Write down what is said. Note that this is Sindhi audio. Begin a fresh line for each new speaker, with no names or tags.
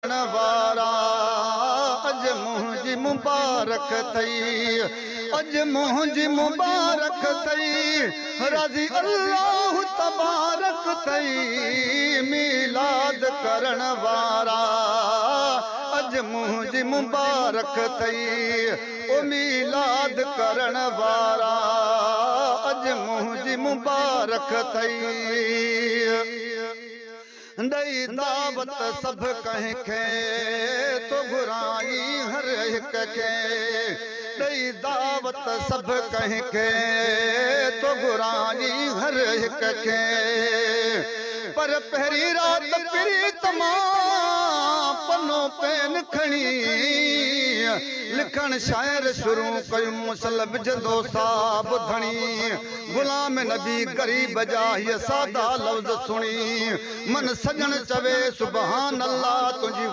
وارا اڄ منهنجي مبارڪ ٿئي اڄ منهنجي مبارڪ ٿئي راضي الله تبارڪ ٿئي ميلاد ڪرڻ وارا اڄ منهنجي مبارڪ ٿئي او ميلاد ڪرڻ وارا اڄ منهنجي مبارڪ ٿئي. ڏئي دعوت سڀ ڪنهن کي، ٿو گهرائين هر هڪ کي. ڏئي دعوت سڀ ڪنهن کي، ٿو گهرائين هر هڪ کي. پر پهرين رات پريت مان پنو پين کڻي لکڻ شاعر شروع ڪيم مسل وجهندو صاحب ڌڻي. غلام نبي غريب جا هيء سادا لفظ سڻي من سڄڻ چوي سبحان الله تنهنجي.